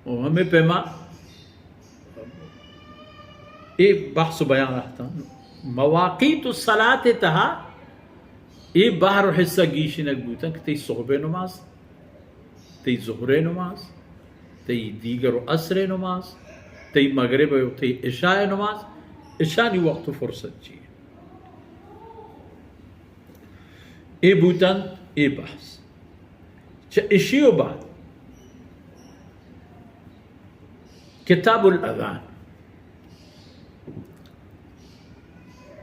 و ہمے پیما اے بحث و بیان رہتا۔ مواقیت الصلاۃ تہا اے بہر و حصہ گیشینگ بوتن کہ تئی صحب نماز، تئی ظہر نماز، تئی دیگر و عصر نماز، تئی مغرب و تئی عشاء نماز، اشانی وقت و فرصت چی؟ اے بوتن اے بحث۔ چہ اشی و بعد کتاب الاذان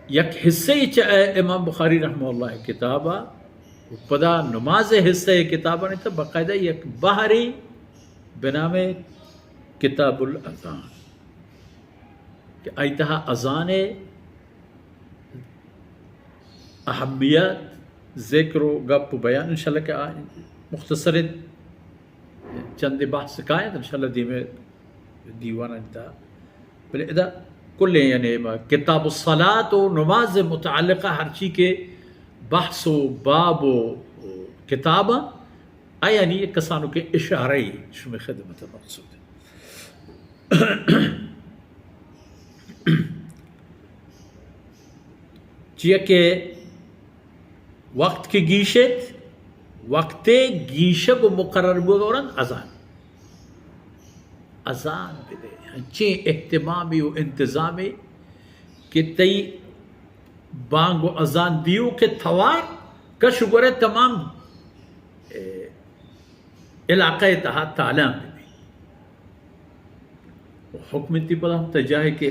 یک حصہ چہ امام بخاری رحمہ اللہ کتابا، پدا نماز حصہ کتابانی تہا باقاعدہ یک بہرے بنام کتاب الاذان کہ آئی تہا اذان اہمیت، ذکر و گپ و بیان، انشاءاللہ کہ آ مختصر چندے بحث کاینت انشاءاللہ دیمے دیوان انت۔ بلے ادا کلیں یعنی ما کتاب الصلاۃ و نماز متعلقہ ہرچی کہ بحث و باب و کتاب آ یعنی یک کسانو کہ اشارہ شمے خدمت مقصود۔ چیا کہ وقت کہ گیشیت، وقت گیشگ و مقرر بوگ و رند اذان۔ اذان بدے، انچیں اہتمامی و انتظامی کہ تئی بانگ و اذان دیو کہ توار کش و گورے تمام، اے، علاقہ تہا تالان ببی۔ و حکم انتی پدا ہم تا جاہے کہ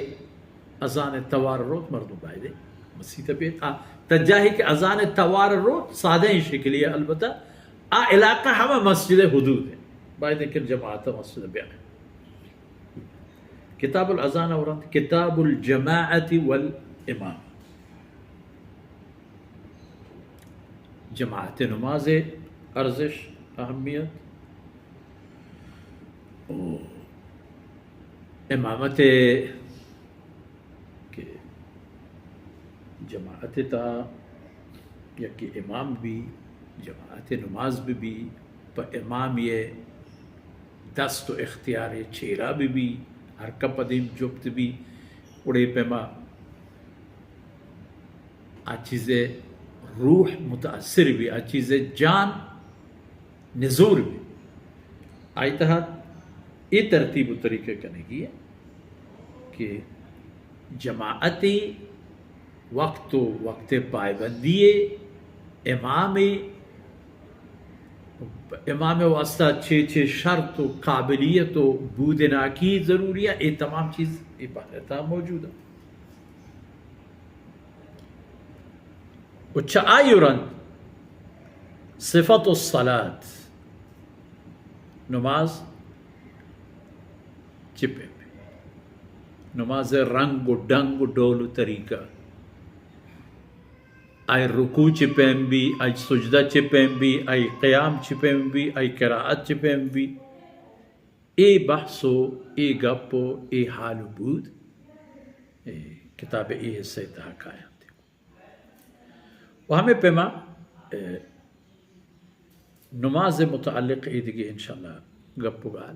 اذان توار روت مردم بایدے مسیت بیت۔ آ تا جاہے کہ اذان توار روت سادہ این شکلی ہے، البتہ آ علاقہ ہمہ مسجد حدود ہے، بایدے کہ جماعت مسجد بیان۔ کتاب الاذان و رند کتاب الجماعت والامام۔ جماعت نماز ارزش، اہمیت، و امامت کہ جماعت تا یکی امام بی، جماعت نماز بی، بی پہ امامی دست و اختیار چیرا بی، بی ہر کپ دیم جپت بی، اڑے پیما آ چیزے روح متاثر بی، آ چیزے جان نزور بی۔ آئی تہا اے ترتیب و طریقہ کنگی ہے کہ جماعتی وقت و وقت پائبندی، امام، امام واسطہ چے چے شرط و قابلیت و بودناکی ضروری ہے، اے تمام چیز اے بحر تہا موجود ہے۔ و چہ آئی رند صفت الصلاۃ، نماز چہ پیم بی، نماز رنگ و ڈنگ و ڈول و طریقہ، آئی رکوع چہ پیم بی، آئی سجدہ چہ پیم بی، آئی قیام چہ پیم بی، آئی قرائت چہ پیم بی، اے بحث و اے گپ و اے حال و بود، اے کتاب اے حصہ تہا کاینت۔ و ہمے پیما، اے، نماز متعلق اے دگہ انشاءاللہ گپ و گال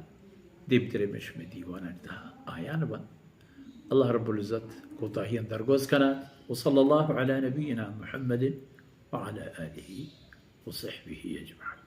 دیمترے مشمے دیوانانی تہا آیان بنت۔ اللہ رب العزت کوتاہیاں درگوز کنات۔ وصلی اللہ علی نبینا محمد وعلی آلہ وصحبہ اجمعین۔